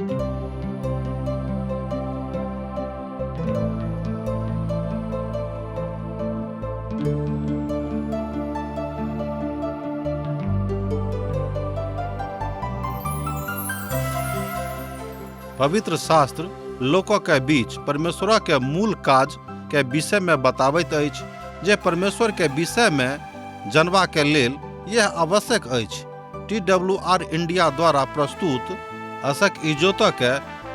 पवित्र शास्त्र लोक के बीच परमेश्वर के मूल काज के विषय में बताबैत अछि जे परमेश्वर के विषय में जनबा के लेल यह आवश्यक अछि। टी डब्ल्यू आर इंडिया द्वारा प्रस्तुत असक इजोत के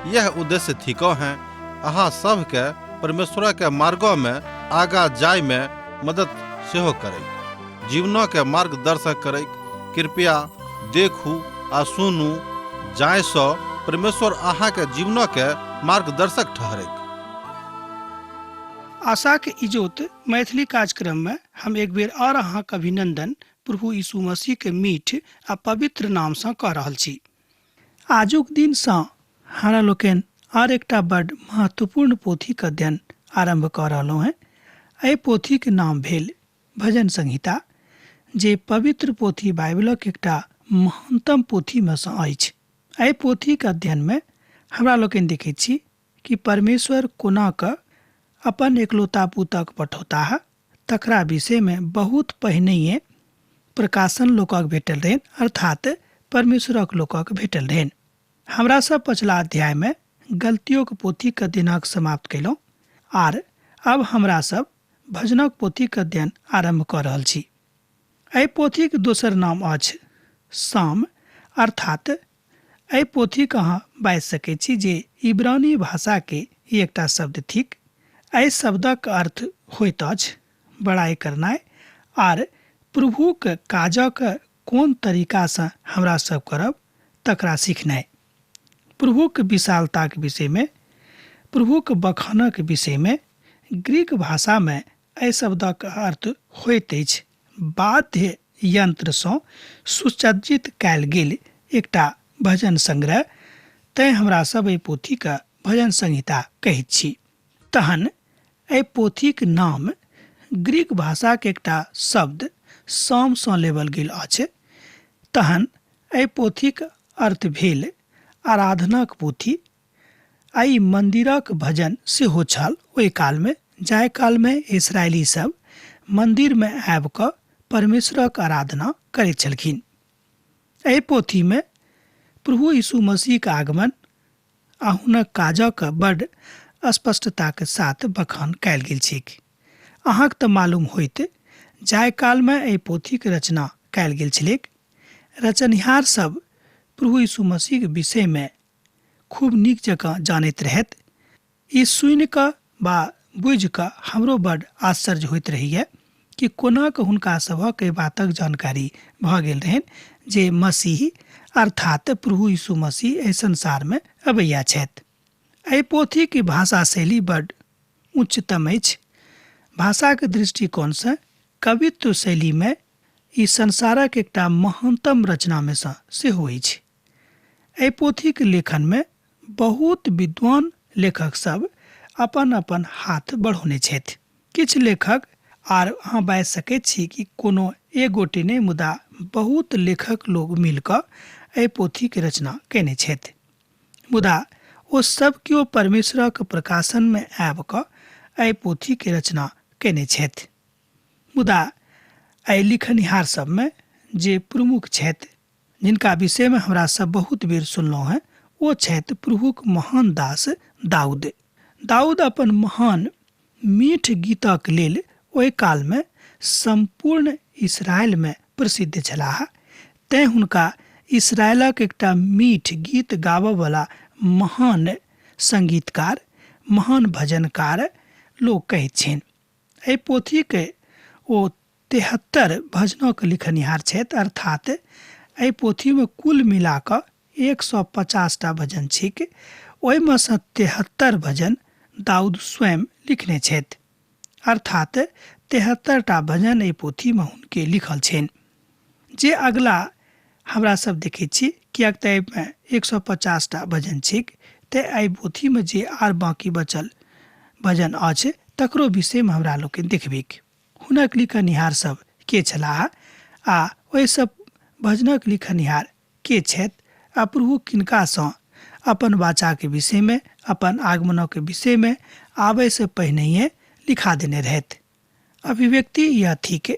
यह उद्देश्य थिको हैं अहाँ सब के परमेश्वर के मार्गो में आगा जाय में मदद सेहो करैक, जीवनो के मार्गदर्शक करैक। कृपया देखू आ सुनू जाय सँ परमेश्वर अहाँ के जीवनो के मार्गदर्शक ठहरैक। आशाक इजोत मैथिली कार्यक्रम में हम एक बेर और अहाँक अभिनंदन प्रभु यीशु मसीह के मीठ आ पवित्र नाम सँ कऽ रहल छी। आजुक दिन सँ हमरा लोकनि आर एकटा बड महत्वपूर्ण पोथीक अध्ययन आरम्भ कऽ रहलहुँ हेँ। एहि पोथीक नाम भेल भजन संहिता, जे पवित्र पोथी बाइबलक एकटा महानतम पोथीमे सँ अछि। एहि पोथीक अध्ययनमे हमरा लोकनि देखैत छी कि परमेश्वर कोना कऽ अपन एकलौता पुतक पठौताह, तकरा विषयमे बहुत पहिनहिए प्रकाशन लोकक भेटल रहनि, अर्थात परमेश्वरक लोकक भेटल रहनि। हमरा सब पछिला अध्यायमे गलतियोक पोथीक अध्ययनक समाप्त कयलहुँ आर अब हमरा सब भजनक पोथीक अध्ययन आरम्भ कऽ रहल छी। एहि पोथीक दोसर नाम अछि साम, अर्थात एहि पोथीक अहाँ बाजि सकैत छी जे इब्रानी भाषाके ई एकटा शब्द थिक। एहि शब्दक अर्थ होइत अछि बड़ाइ करनाइ आर प्रभुक काजक कोन तरीकासँ हमरा सब करब तकरा सिखनाइ। प्रभुक विशालताक विषयमे, प्रभुक बखानक विषयमे ग्रीक भाषामे एहि शब्दक अर्थ होइत अछि वाद्य यंत्रसँ सुसज्जित कयल गेल एकटा भजन संग्रह, तैं हमरा सब एहि पोथीके भजन संहिता कहैत छी। तहन एहि पोथीक नाम ग्रीक भाषाक एकटा शब्द सामसँ लेबल गेल अछि। तहन एहि पोथीक अर्थ भेल आराधनाक पोथी आ ई मन्दिरक भजन सेहो छल ओहि कालमे, जाहि कालमे इसराइली सब मन्दिरमे आबि कऽ परमेश्वरक आराधना करैत छलखिन। एहि पोथीमे प्रभु यीशु मसीहक आगमन आ हुनक काजक बड स्पष्टताक साथ बखान कयल गेल छैक। अहाँक तऽ मालूम होइत जाहि कालमे एहि पोथीक रचना कयल गेल छलैक, रचनिहार सब प्रभु यीशु मसीहक विषयमे खूब नीक जकाँ जानैत रहथि। ई सुनि कऽ वा बुझि कऽ हमरो बड आश्चर्य होइत रहैए कि कोना कऽ हुनका सभक एहि बातक जानकारी भऽ गेल रहनि जे मसीह अर्थात प्रभु यीशु मसीह एहि संसारमे अबैया छथि। एहि पोथीक भाषा शैली बड उच्चतम अछि। भाषाक दृष्टिकोणसँ कवित्व शैलीमे ई संसारक एकटा महानतम रचनामे सँ सेहो अछि। एहि पोथीक लेखनमे बहुत विद्वान लेखक सब अपन अपन हाथ बढ़ौने छथि। किछु लेखक आर अहाँ बाजि सकैत छी कि कोनो एक गोटे नहि मुदा बहुत लेखक लोग मिल कऽ एहि पोथीक रचना कयने छथि। मुदा ओ सब केओ परमेश्वरक प्रकाशनमे आबि कऽ एहि पोथीक रचना कयने छथि। मुदा एहि लिखनिहार सबमे जे प्रमुख छथि, जिनका विषयमे हमरा सब बहुत बेर सुनलहुँ हेँ, ओ छथि प्रभुक महान दास दाऊद। दाऊद अपन महान मीठ गीतक लेल ओहि कालमे सम्पूर्ण इसराइलमे प्रसिद्ध छलाह, तेँ हुनका इसराइलक एकटा मीठ गीत गाबयवला महान संगीतकार, महान भजनकार लोक कहैत छनि। एहि पोथीके ओ 73 भजनक लिखनिहार छथि, अर्थात एहि पोथीमे कुल मिला कऽ 150 टा भजन छैक, ओहिमे सँ 73 भजन दाऊद स्वयं लिखने छथि, अर्थात 73 टा भजन एहि पोथीमे हुनके लिखल छनि। जे अगला हमरा सब देखै छी, किएक तऽ एहिमे 150 टा भजन छैक, तेँ एहि पोथीमे जे आर बाँकी बचल भजन अछि तकरो विषयमे हमरा लोकनि देखबैक। हुनक लिखनिहार सब के छलाह आ ओहि सब भजनक लिखनिहार के छथि आ प्रभु किनकासँ अपन वाचाके विषयमे, अपन आगमनक विषयमे आबयसँ पहिनहिए लिखा देने रहथि। अभिव्यक्ति यह थिक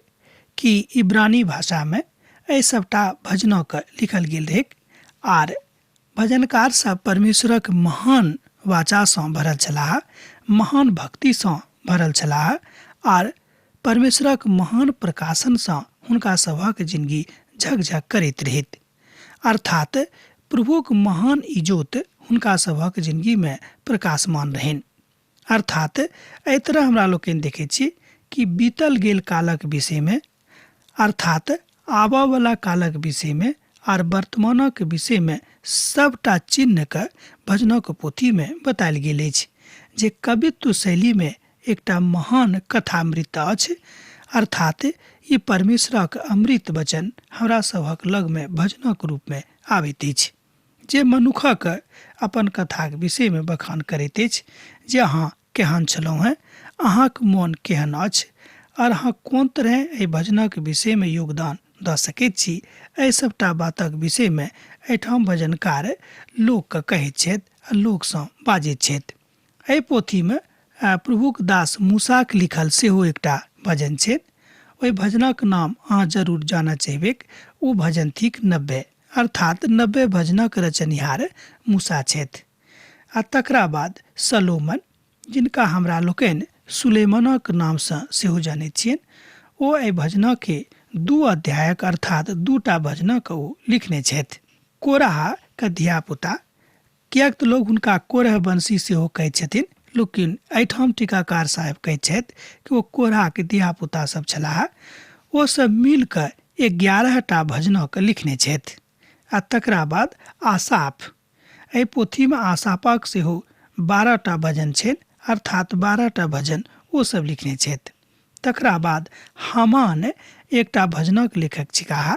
कि इब्रानी भाषामे एहि सभटा भजनके लिखल गेल रहैक आर भजनकार सब परमेश्वरक महान वाचासँ भरल छलाह, महान भक्तिसँ भरल छलाह आर परमेश्वरक महान प्रकाशनसँ हुनका सभक जिनगी झकझक करैत रहैत। अर्थात प्रभुक महान इजोत हुनका सभक जिनगीमे प्रकाशमान रहनि। अर्थात एहि तरह हमरा लोकनि देखै छी कि बीतल गेल कालक विषयमे, अर्थात आबयवला कालक विषयमे आर वर्तमानक विषयमे सबटा चिन्हके भजनक पोथीमे बतायल गेल अछि, जे कवित्व शैलीमे एकटा महान कथामृत अछि। अर्थात ई परमेश्वरक अमृत वचन हमरा सभक लगमे भजनक रूपमे आबैत अछि, जे मनुखक अपन कथाक विषयमे बखान करैत अछि जे अहाँ केहन छलहुँ हेँ, अहाँक मोन केहन अछि आर अहाँ कोन तरहे एहि भजनक विषयमे योगदान दऽ सकैत छी। एहि सभटा बातक विषयमे एहिठाम भजनकार लोकके कहैत छथि आ लोकसँ बाजैत छथि। एहि पोथीमे प्रभुक दास मूसाक लिखल सेहो एकटा भजन छै। ओहि भजनक नाम अहाँ जरूर जानऽ चाहबैक, ओ भजन थिक 90, अर्थात 90 भजनक रचनिहार मूसा छथि। आ तकरा बाद सलोमन, जिनका हमरा लोकनि सुलेमानक नामसँ सेहो जनैत छियनि, ओ एहि भजनके 2 अध्यायक अर्थात 2टा भजनक ओ लिखने छथि। कोरहके धियापुता, किएक तऽ लोक हुनका कोरह वंशी सेहो कहैत छथिन, लेकिन एहिठाम टीकाकार साहेब कहैत छथि कि ओ कोरहके धियापुता सब छलाह, ओ सब मिल कऽ 11टा भजनक लिखने छथि। आ तकरा बाद आसाफ, एहि पोथीमे आसाफक सेहो 12टा भजन छनि, अर्थात 12टा भजन ओ सब लिखने छथि। तकरा बाद हामान एकटा भजनक लेखक छिकाह,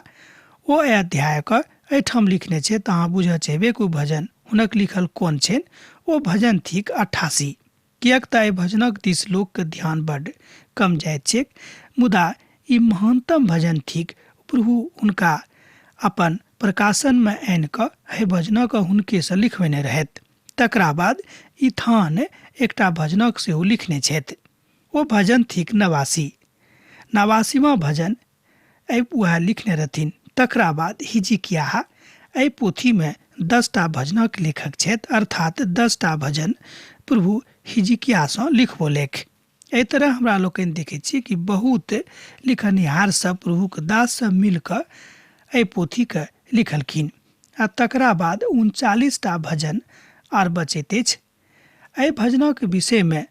ओ एहि अध्यायके एहिठाम लिखने छथि। तऽ अहाँ बुझऽ चाहबै कि ओ भजन हुनक लिखल कोन छनि, ओ भजन थिक 88। किएक तऽ एहि भजनक दिस लोकके ध्यान बड्ड कम जाइत छैक, मुदा ई महानतम भजन थिक। प्रभु हुनका अपन प्रकाशनमे आनि कऽ एहि भजनक हुनकेसँ लिखबेने रहथि। तकरा बाद इथान एकटा भजनक सेहो लिखने छथि, ओ भजन थिक 89। 89वां भजन एहि वएह लिखने रहथिन। तकरा बाद हिजकियाह एहि पोथीमे 10टा भजनक लेखक छथि, अर्थात 10टा भजन प्रभु हिजकियाहसँ लिखबो लेख। एहि तरह हमरा लोकनि देखै छी कि बहुत लिखनिहार सब प्रभुक दाससँ मिल कऽ एहि पोथीके लिखलखिन। आ तकरा बाद 39टा भजन आर बचैत अछि। एहि भजनक विषयमे,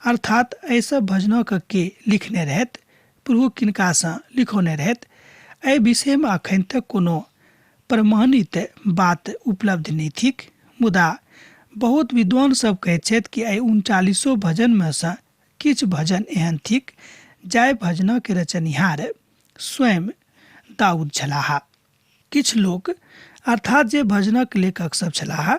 अर्थात एहि सब भजनक के लिखने रहथि, प्रभु किनकासँ लिखौने रहथि, एहि विषयमे अखन तक कोनो प्रमाणित बात उपलब्ध नहि थिक। मुदा बहुत विद्वान सब कहैत छथि कि एहि 39 भजनमे सँ किछु भजन एहन थिक जाहि भजनक रचनिहार स्वयं दाऊद छलाह। किछु लोक, अर्थात जे भजनक लेखक सब छलाह,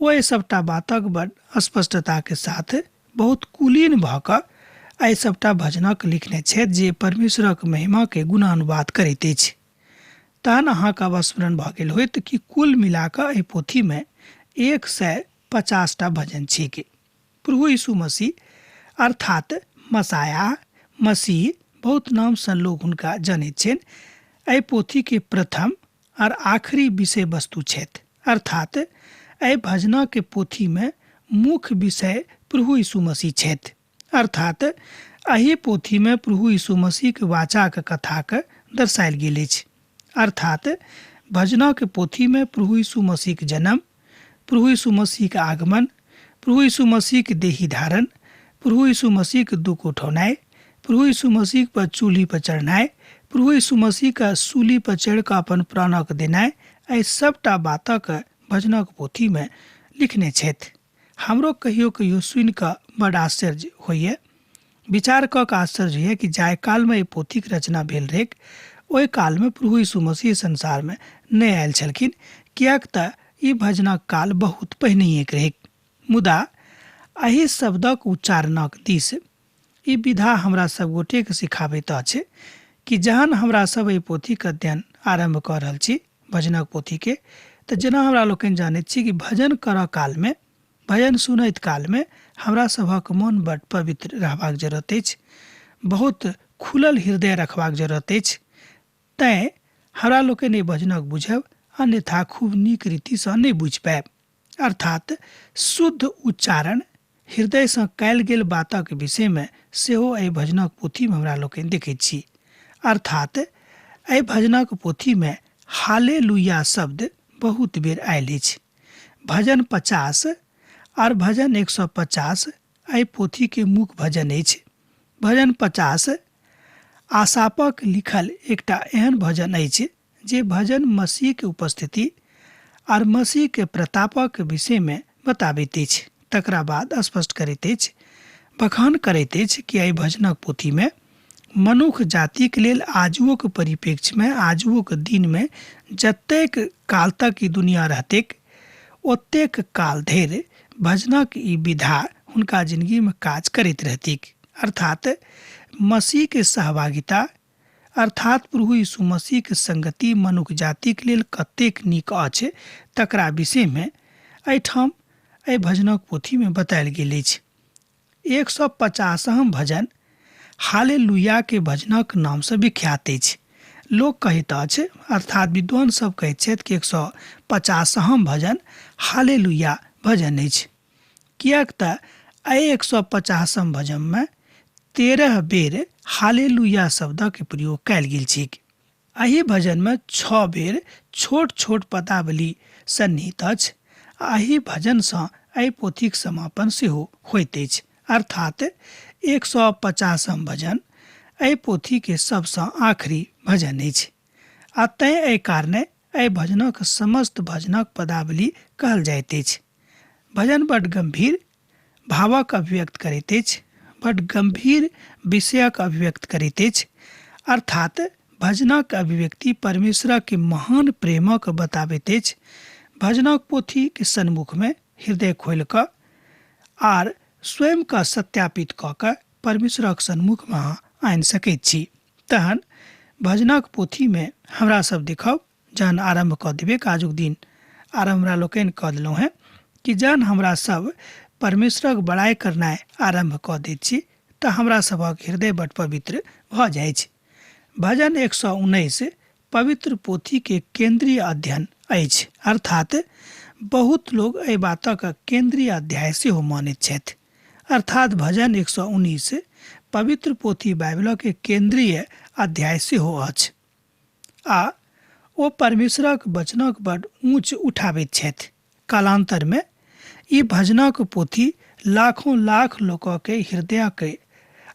ओ एहि सबटा बातक बड़ स्पष्टताके साथ बहुत कुलीन भऽ कऽ एहि सबटा भजनक लिखने छथि जे परमेश्वरक महिमाके गुणानुवाद करैत अछि। तहन अहाँके अवस्मरण भऽ गेल होयत कि कुल मिला कऽ एहि पोथीमे 150टा भजन छैक। प्रभु यीशु मसीह अर्थात मसाया मसीह बहुत नामसँ लोग हुनका जनैत छनि, एहि पोथीके प्रथम आर आखिरी विषय वस्तु छथि। अर्थात एहि भजनके पोथीमे मुख्य विषय प्रभु यीशु मसीह छथि। अर्थात एहि पोथीमे प्रभु यीशु मसीहके वाचाक कथाके दर्शायल गेल अछि। अर्थात भजनक पोथीमे प्रभु यीशु मसीहके जन्म, प्रभु यीशु मसीहके आगमन, प्रभु यीशु मसीहके देही धारण, प्रभु यीशु मसीहके दुःख उठौनाइ, प्रभु यीशु मसीह पर चूल्ही पर चढ़नाइ, प्रभु यीशु मसीहके सूली पर चढ़ि कऽ अपन प्राणक देनाइ, एहि सबटा बातक भजनक पोथीमे लिखने छथि। हमरो कहियो कहियो सुनि कऽ बड आश्चर्य होइए, विचार कऽ कऽ आश्चर्य होइए कि जाहि कालमे एहि पोथीक रचना भेल रहैक ओहि कालमे प्रभु यीशु मसीह संसारमे नहि आयल छलखिन, किएक तऽ ई भजनक काल बहुत पहिनहिएके रहैक। मुदा एहि शब्दक उच्चारणक दिस ई विधा हमरा सब गोटेके सिखाबैत अछि कि जहन हमरा सब एहि पोथीके अध्ययन आरम्भ कऽ रहल छी भजनक पोथीके, तऽ जेना हमरा लोकनि जानैत छी कि भजन करऽ कालमे, भजन सुनैत कालमे हमरा सभक मोन बड पवित्र रहबाक जरूरत अछि, बहुत खुलल हृदय रखबाक जरूरत अछि। तैँ हमरा लोकनि एहि भजनक बुझब, अन्यथा खूब नीक रीतिसँ नहि बुझि पायब। अर्थात शुद्ध उच्चारण हृदयसँ कयल गेल बातक विषयमे सेहो एहि भजनक पोथीमे हमरा लोकनि देखैत छी। अर्थात एहि भजनक पोथीमे हालेलुया शब्द बहुत बेर आयल अछि। भजन 50 आर भजन 150 एहि पोथीके मुख्य भजन अछि। भजन 50 आसापक लिखल एकटा एहन भजन अछि जे भजन मसीहके उपस्थिति आर मसीहके प्रतापक विषयमे बताबैत अछि। तकरा बाद स्पष्ट करैत अछि, बखान करैत अछि कि एहि भजनक पोथीमे मनुख जातिक लेल आजुओक परिप्रेक्ष्यमे, आजुओक दिनमे जतेक काल तक ई दुनिया रहतैक ओतेक काल धरि भजनक ई विधा हुनका जिंदगीमे काज करैत रहतीक। अर्थात मसीहके सहभागिता, अर्थात प्रभु यीशु मसीहके संगति मनुख जातिक लेल कतेक नीक अछि तकरा विषयमे एहिठाम एहि भजनक पोथीमे बतायल गेल अछि। 150म भजन हालेलुया के भजनक नामसँ विख्यात अछि। लोक कहैत अछि, अर्थात विद्वान सब कहैत छथि कि 150म भजन हालेलुया भजन अछि, किएक तऽ एहि 150म भजनमे 13 बेर हालेलुया शब्दक प्रयोग कयल गेल छैक। एहि भजनमे 6 बेर छोट छोट पदावली सन्निहित अछि। एहि भजनसँ एहि पोथीक समापन सेहो होइत अछि। अर्थात 150म भजन एहि पोथीके सबसँ आखिरी भजन अछि आ तैँ एहि कारणे एहि भजनक समस्त भजनक पदावली कहल जाइत अछि। भजन बड गंभीर भावक अभिव्यक्त करैत अछि, बड गंभीर विषयक अभिव्यक्त करैत अछि। अर्थात भजनक अभिव्यक्ति परमेश्वरक महान प्रेमक बताबैत अछि। भजनक पोथीके सन्मुखमे हृदय खोलि कऽ आर स्वयंके सत्यापित कऽ कऽ परमेश्वरक सन्मुखमे अहाँ आनि सकैत छी। तहन भजनक पोथीमे हमरा सब देखब, जहन आरम्भ कऽ देबै, आजुक दिन आरम्भ हमरा लोकनि कऽ देलहुँ हेँ कि जहन हमरा सब परमेश्वरक बड़ाइ करनाइ आरम्भ कऽ दैत छी तऽ हमरा सभक हृदय बड पवित्र भऽ जाइ छै। भजन 119 पवित्र पोथीके केंद्रीय अध्ययन अछि। अर्थात बहुत लोग एहि बातक केंद्रीय अध्याय सेहो मानैत छथि। अर्थात भजन 119 पवित्र पोथी बाइबलक केंद्रीय अध्याय सेहो अछि आ ओ परमेश्वरक वचनक बड ऊँच उठाबैत छथि। कालांतरमे ई भजनक पोथी लाखों लाख लोकके हृदयके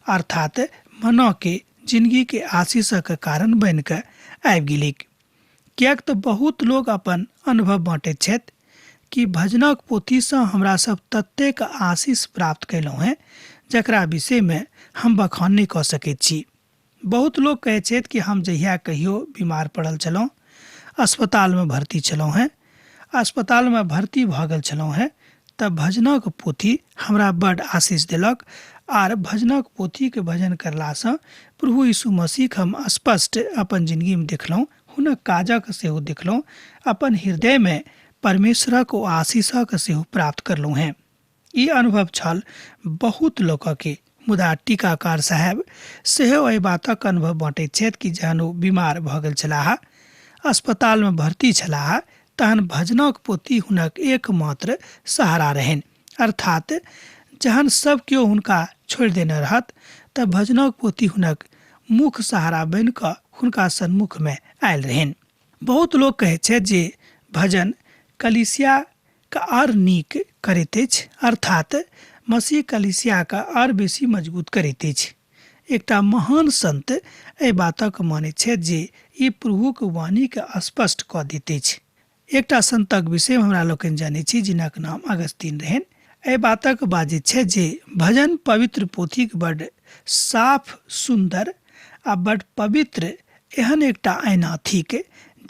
अर्थात मनके जिंदगीके आशीषक कारण बनि कऽ आबि गेलैक। किएक तऽ बहुत लोग अपन अनुभव बाँटैत छथि कि भजनक पोथीसँ हमरा सब ततेक आशीष प्राप्त कयलहुँ हेँ जकरा विषयमे हम बखान नहि कऽ सकैत छी। बहुत लोग कहै छथि कि हम जहिया कहियो बीमार पड़ल छलहुँ, अस्पतालमे भर्ती छलहुँ हेँ, अस्पतालमे भर्ती भऽ गेल छलहुँ हेँ तऽ भजनक पोथी हमरा बड आशीष देलक आर भजनक पोथीके भजन करलासँ प्रभु यीशु मसीह हम स्पष्ट अपन जिंदगीमे देखलहुँ, हुनक काजक सेहो देखलहुँ, अपन हृदयमे परमेश्वरक ओ आशीषक सेहो प्राप्त करलहुँ हेँ। ई अनुभव छल बहुत लोकके। मुदा टीकाकार साहेब सेहो एहि बातक अनुभव बाँटैत छथि कि जहन ओ बीमार भऽ गेल छलाह, अस्पतालमे भर्ती छलाह, तहन भजनक पोथी हुनक एकमात्र सहारा रहनि। अर्थात जहन सब केओ हुनका छोड़ि देने रहत तऽ भजनक पोथी हुनक मुख्य सहारा बनि कऽ हुनका सन्मुखमे आयल रहनि। बहुत लोक कहैत छथि जे भजन कलीसिया के आर नीक करैत अछि, अर्थात मसीह कलीसिया के आर बेसी मजबूत करैत अछि। एकटा महान संत एहि बातक मानैत छथि जे ई प्रभुक वाणीके स्पष्ट कऽ दैत अछि। एकटा संतक विषयमे हमरा लोकनि जनैत छी जिनक नाम अगस्तीन रहनि। एहि बातक बाजैत छथि जे भजन पवित्र पोथीक बड साफ, सुन्दर आ बड पवित्र एहन एकटा ऐना थिक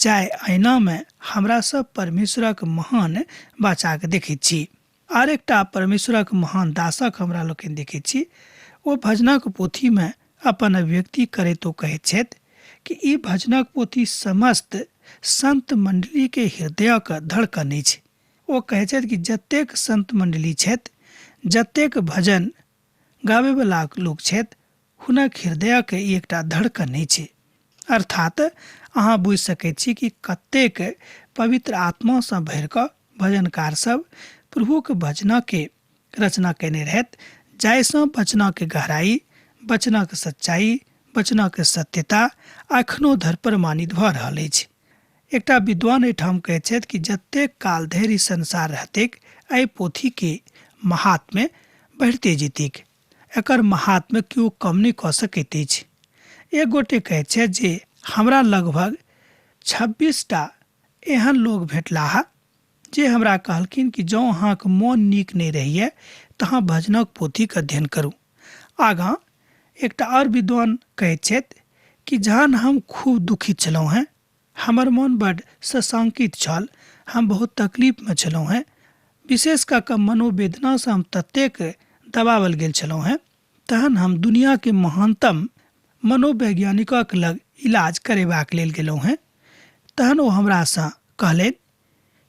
जाहि ऐनामे हमरा सब परमेश्वरक महान बाचाके देखैत छी। आर एकटा परमेश्वरक महान दासक हमरा लोकनि देखैत छी। ओ भजनक पोथीमे अपन अभिव्यक्ति करैत ओ कहैत छथि कि ई भजनक पोथी समस्त संत मंडली के हृदयक धड़कन अछि। ओ कहै छथि कि जतेक संत मंडली छथि, जतेक भजन गाबैवला लोक छथि, हुनक हृदयके ई एकटा धड़कन अछि। अर्थात अहाँ बुझि सकैत छी कि कतेक पवित्र आत्मासँ भरि कऽ भजनकार सब प्रभुके भजनके रचना कयने रहथि, जाहिसँ वचनके गहराई, वचनक सच्चाई, वचनक सत्यता एखनो धरि प्रमाणित भऽ रहल अछि। एकटा विद्वान एहिठाम कहैत छथि कि जतेक काल धरि संसार रहतैक एहि पोथीके महात्म्य बढ़िते जेतैक, एकर महात्म्य केओ कम नहि कऽ सकैत अछि। एक गोटे कहैत छथि जे हमरा लगभग 26टा एहन लोक भेटलाह जे हमरा कहलखिन कि जँ अहाँके मोन नीक नहि रहैए तऽ अहाँ भजनक पोथीके अध्ययन करू। आगाँ एकटा आओर विद्वान कहैत छथि कि जहन हम खूब दुखित छलहुँ हेँ, हमर मोन बड्ड सशंकित छल, हम बहुत तकलीफमे छलहुँ हेँ, विशेष कऽ कऽ मनोवेदनासँ हम ततेक दबावल गेल छलहुँ हेँ, तहन हम दुनियाके महानतम मनोवैज्ञानिकक लग इलाज करेबाक लेल गेलहुँ हेँ। तहन ओ हमरासँ कहलनि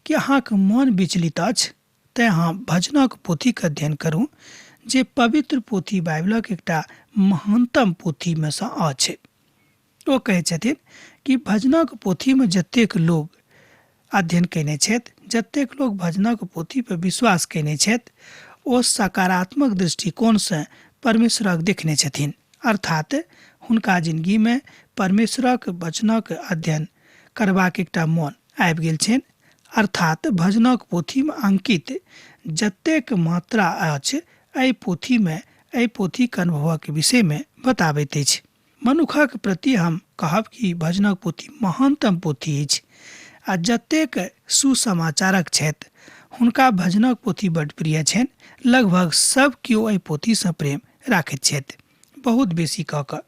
कि अहाँके मन विचलित अछि, तेँ अहाँ भजनक पोथीके अध्ययन करू जे पवित्र पोथी बाइबलक एकटा महानतम पोथीमे सँ अछि। ओ कहै छथिन कि भजनक पोथीमे जतेक लोग अध्ययन कयने छथि, जतेक लोग भजनक पोथी पर विश्वास कयने छथि, ओ सकारात्मक दृष्टिकोणसँ परमेश्वरक देखने छथिन। अर्थात हुनका जिंदगीमे परमेश्वरक वचनक अध्ययन करबाक एकटा मोन आबि गेल छनि। अर्थात भजनक पोथीमे अंकित जतेक मात्रा अछि एहि पोथीमे एहि पोथीके अनुभवक विषयमे बताबैत अछि। मनुखक प्रति हम कहब कि भजनक पोथी महानतम पोथी अछि आ जतेक सुसमाचारक छथि हुनका भजनक पोथी बड्ड प्रिय छनि। लगभग सब केओ एहि पोथीसँ प्रेम राखैत छथि, बहुत बेसी कऽ कऽ।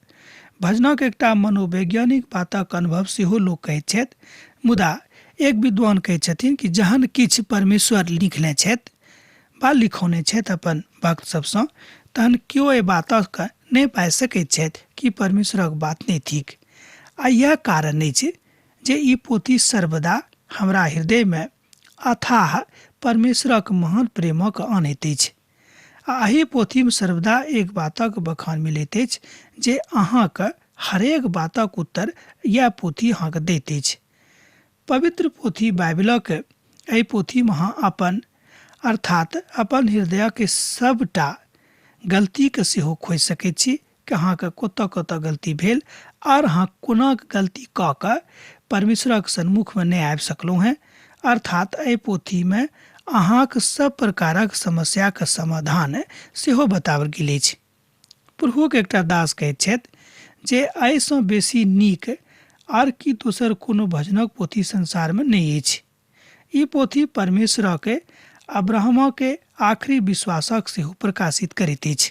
भजनक एकटा मनोवैज्ञानिक बातक अनुभव सेहो लोक कहैत छथि। मुदा एक विद्वान कहैत छथिन कि जहन किछु परमेश्वर लिखने छथि वा लिखौने छथि अपन भक्त सबसँ, तहन केओ एहि बातक नहि पाबि सकैत छथि कि परमेश्वरक बात नहि थिक। आ इएह कारण अछि जे ई पोथी सर्वदा हमरा हृदयमे अथाह परमेश्वरक महान प्रेमक अनैत अछि। आ एहि पोथीमे सर्वदा एक बातक बखान मिलैत अछि जे अहाँके हरेक बातक उत्तर इएह पोथी अहाँके दैत अछि। पवित्र पोथी बाइबलक एहि पोथीमे अहाँ अपन अर्थात अपन हृदयके सबटा गलतीके सेहो खोजि सकैत छी कि अहाँके कतऽ कतऽ गलती भेल आर अहाँ कोना गलती कऽ कऽ परमेश्वरक सन्मुखमे नहि आबि सकलहुँ हेँ। अर्थात एहि पोथीमे अहाँक सब प्रकारक समस्याके समाधान सेहो बताओल गेल अछि। प्रभुक एकटा दास कहैत छथि जे एहिसँ बेसी नीक आर की दोसर कोनो भजनक पोथी संसारमे नहि अछि। ई पोथी परमेश्वरके अब्राहमके आखिरी विश्वासक सेहो प्रकाशित करैत अछि।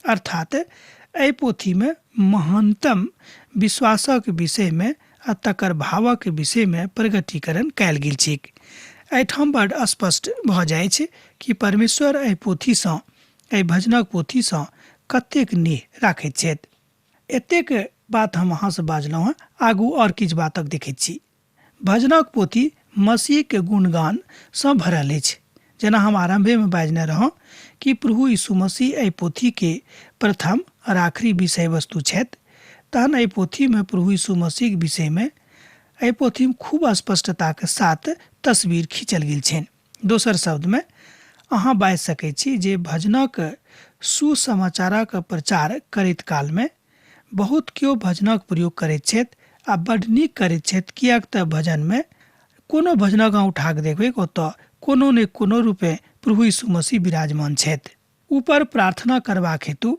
अर्थात एहि पोथीमे महानतम विश्वासक विषयमे आ तकर भावक विषयमे प्रगटीकरण कयल गेल छैक। एहिठाम बड स्पष्ट भऽ जाइ छै कि परमेश्वर एहि पोथीसँ, एहि भजनक पोथीसँ कतेक नेह राखैत छथि। एतेक बात हम अहाँसँ बाजलहुँ हेँ, आगू आओर किछु बातक देखैत छी। भजनक पोथी मसीहके गुणगानसँ भरल अछि। जेना हम आरम्भेमे बाजने रहौं कि प्रभु यीशु मसीह एहि पोथीके प्रथम आओर आखिरी विषय वस्तु छथि, तहन एहि पोथीमे प्रभु यीशु मसीहके विषयमे एहि पोथीमे खूब स्पष्टताके साथ तस्वीर खींचल गेल छनि। दोसर शब्दमे अहाँ बाजि सकैत छी जे भजनक सुसमाचारक प्रचार करैत कालमे बहुत केओ भजनक प्रयोग करैत छथि आ बड्ड नीक करैत छथि, किएक तऽ भजनमे कोनो भजनक अहाँ उठा कऽ देखबै ओतऽ कोनो ने कोनो रूपे प्रभु यीशु मसीह विराजमान छथि। ऊपर प्रार्थना करबाक हेतु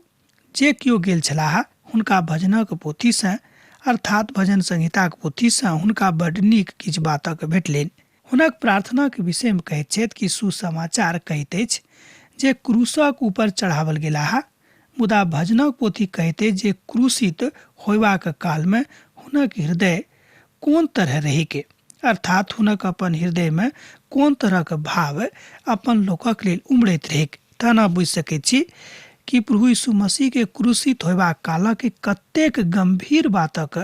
जे केओ गेल छलाह हुनका भजनक पोथीसँ अर्थात भजन संहिताक पोथीसँ हुनका बड्ड नीक किछु बातक भेटलनि। हुनक प्रार्थनाक विषयमे कहैत छथि कि सुसमाचार कहैत अछि जे क्रूसक ऊपर चढ़ावल गेलाह, मुदा भजनक पोथी कहैत अछि जे क्रूसित होयबाक कालमे हुनक हृदय कोन तरह रहैके, अर्थात हुनक अपन हृदयमे कोन तरहक भाव अपन लोकक लेल उमड़ैत रहैक। तहन अहाँ बुझि सकैत छी कि प्रभु यीशु मसीहके क्रूसित होयबाक कालक कतेक गंभीर बातक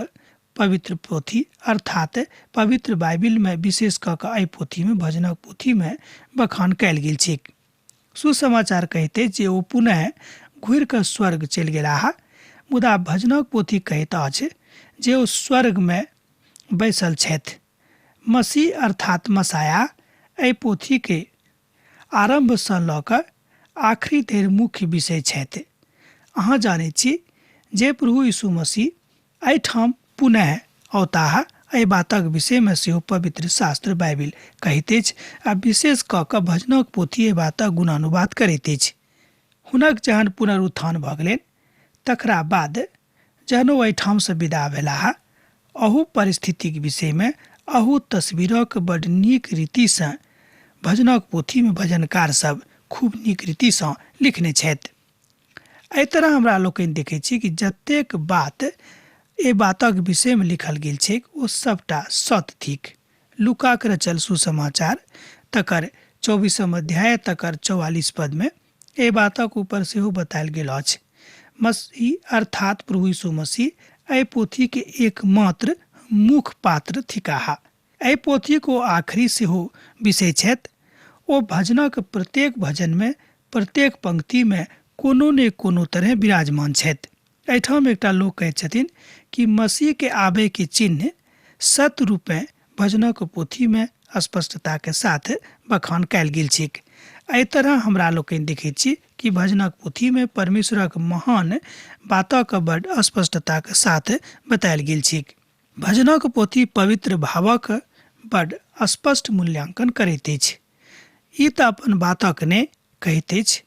पवित्र पोथी अर्थात पवित्र बाइबिलमे विशेष कऽ कऽ एहि पोथीमे भजनक पोथीमे बखान कयल गेल छैक। सुसमाचार कहैत अछि जे ओ पुनः घुरि कऽ स्वर्ग चलि गेलाह, मुदा भजनक पोथी कहैत अछि जे ओ स्वर्गमे बैसल छथि। मसीह अर्थात मसाया एहि पोथीके आरम्भसँ लऽ कऽ आखिरी धरि मुख्य विषय छथि। अहाँ जानैत छी जे प्रभु यीशु मसीह एहिठाम पुनः औताह, एहि बातक विषयमे सेहो पवित्र शास्त्र बाइबिल कहैत अछि आ विशेष कऽ कऽ भजनक पोथी एहि बातक गुणानुवाद करैत अछि। हुनक जहन पुनरुत्थान भऽ गेलनि तकरा बाद जहन ओ एहिठामसँ विदा भेलाह, अहू परिस्थितिक विषयमे अहू तस्वीरक बड्ड नीक रीतिसँ भजनक पोथीमे भजनकार सब खूब नीक रीतिसँ लिखने छथि। एहि तरह हमरा लोकनि देखैत छी कि जतेक बात एहि बातक विषयमे लिखल गेल छैक ओ सबटा सत्य थिक। लूकाक रचल सुसमाचार तकर चौबीसम अध्याय तकर 44 पदमे एहि बातक ऊपर सेहो बतायल गेल अछि। मसीह अर्थात प्रभु यीशु मसीह एहि पोथीके एकमात्र मुख्य पात्र थिकाह। एहि पोथीक ओ आखिरी सेहो विषय छथि। ओ भजनक प्रत्येक भजनमे प्रत्येक पंक्तिमे कोनो ने कोनो तरहे विराजमान छथि। एहिठाम एकटा लोक कहैत छथिन कि मसीहके आबयके चिन्ह सत्य रूपेँ भजनक पोथीमे स्पष्टताके साथ बखान कयल गेल छैक। एहि तरह हमरा लोकनि देखैत छी कि भजनक पोथीमे परमेश्वरक महान बातक बड स्पष्टताक साथ बतायल गेल छैक। भजनक पोथी पवित्र भावक बड स्पष्ट मूल्यांकन करैत अछि। ई तऽ अपन बातक ने कहैत अछि।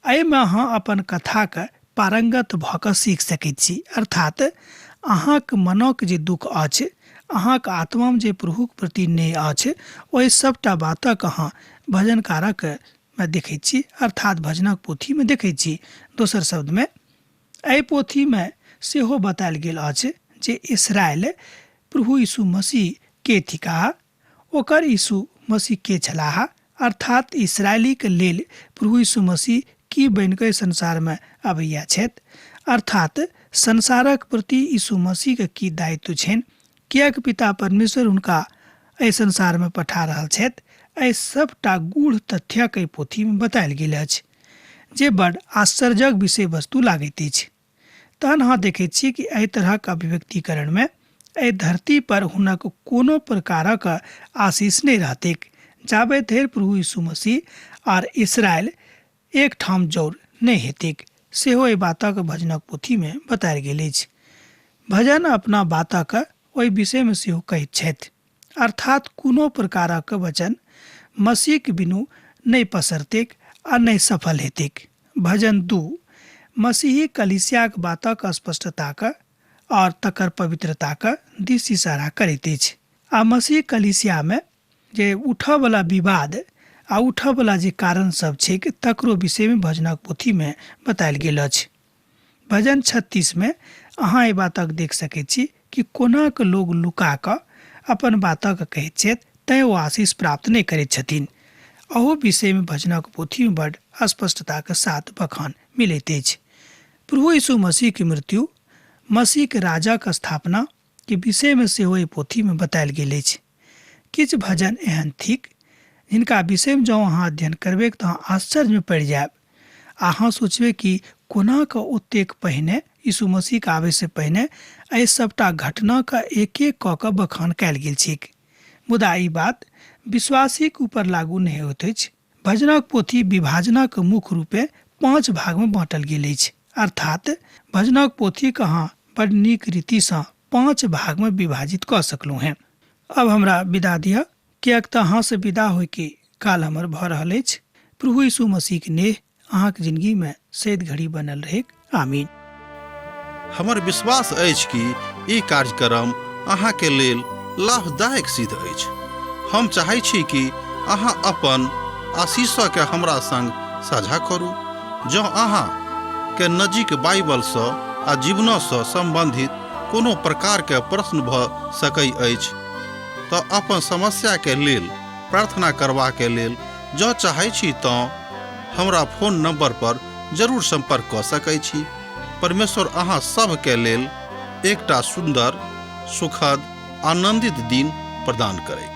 एहिमे अहाँ अपन कथाक पारंगत भऽ कऽ सीख सकैत छी, अर्थात अहाँक मनक जे दुःख अछि, अहाँक आत्मामे जे प्रभुक प्रति नेह अछि, ओहि सभटा बातक अहाँ भजनकारक मे देखैत छी, अर्थात भजनक पोथीमे देखैत छी। दोसर शब्दमे एहि पोथीमे सेहो बतायल गेल अछि जे इस्राएल प्रभु यीशु मसीह के थिकाह, ओकर यीशु मसीह के छलाह, अर्थात इस्राएलीक लेल प्रभु यीशु मसीह की बनि कऽ संसारमे अबैया छथि, अर्थात संसारक प्रति यीशु मसीहके की दायित्व छनि, किएक पिता परमेश्वर हुनका एहि संसारमे पठा रहल छथि, एहि सभटा गूढ़ तथ्यक एहि पोथीमे बतायल गेल अछि, जे बड आश्चर्यक विषय वस्तु लागैत अछि। तहन अहाँ देखैत छी कि एहि तरहक अभिव्यक्तिकरणमे एहि धरती पर हुनक कोनो प्रकारक आशीष नहि रहतैक जाबे धरि प्रभु यीशु मसीह आर इसराइल एकठाम जौर नहि हेतैक, सेहो एहि बातक भजनक पोथीमे बतायल गेल अछि। भजन अपना बातक ओहि विषयमे सेहो कहैत छथि, अर्थात कोनो प्रकारक वचन मसीहक बिनु नहि पसरतैक आ नहि सफल हेतैक। भजन 2 मसीही कलीसियाक बातक स्पष्टताक आओर तकर पवित्रताक दिस इशारा करैत अछि आ मसीह कलीसियामे जे उठऽवला विवाद आ उठऽवला जे कारण सब छैक तकरो विषयमे भजनक पोथीमे बतायल गेल अछि। भजन 36 मे अहाँ एहि बातक देख सकैत छी कि कोना कऽ लोग लुका कऽ अपन बातक कहैत छथि तैं ओ आशीष प्राप्त नहि करैत छथिन। अहू विषयमे भजनक पोथीमे बड स्पष्टताक साथ बखान मिलैत अछि। प्रभु यीशु मसीहके मृत्यु, मसीहके राजक स्थापना के विषयमे सेहो एहि पोथीमे बतायल गेल अछि। किछु भजन एहन थिक जिनका विषयमे जँ अहाँ अध्ययन करबैक तऽ अहाँ आश्चर्यमे पड़ि जायब आ अहाँ सोचबै कि कोना कऽ ओतेक पहिने यीशु मसीहके आबयसँ पहिने एहि सभटा घटनाके एक एक कऽ कऽ बखान कयल गेल छैक। मुदा ई बात विश्वासीक ऊपर लागू नहि होइत अछि। भजनक पोथी विभाजनक मुख्य रूपेँ 5 भागमे बाँटल गेल अछि, अर्थात भजनक पोथीक अहाँ बड़ नीक रीतिसँ 5 भागमे विभाजित कऽ सकलहुँ हेँ। आब हमरा विदा दिअ, किएक तँ अहाँसँ विदा होइके काल हमर भऽ रहल अछि। प्रभु यीशु मसीहक नेह अहाँक जिनगीमे सैद घड़ी बनल रहैक। आमीन। हमर विश्वास अछि कि ई कार्यक्रम अहाँके लेल लाभदायक सिद्ध अछि। हम चाहै छी कि अहाँ अपन आशीषके हमरा संग साझा करू। जँ अहाँ के नजीक बाइबलसँ आ जीवनसँ सम्बन्धित कोनो प्रकारके प्रश्न भऽ सकै अछि तऽ अपन समस्याके लेल प्रार्थना करबाके लेल जँ चाहै छी तँ हमरा फोन नंबर पर जरूर संपर्क कऽ सकै छी। परमेश्वर अहाँ सभके लेल एकटा सुन्दर सुखद, आनंदित दिन प्रदान करैक।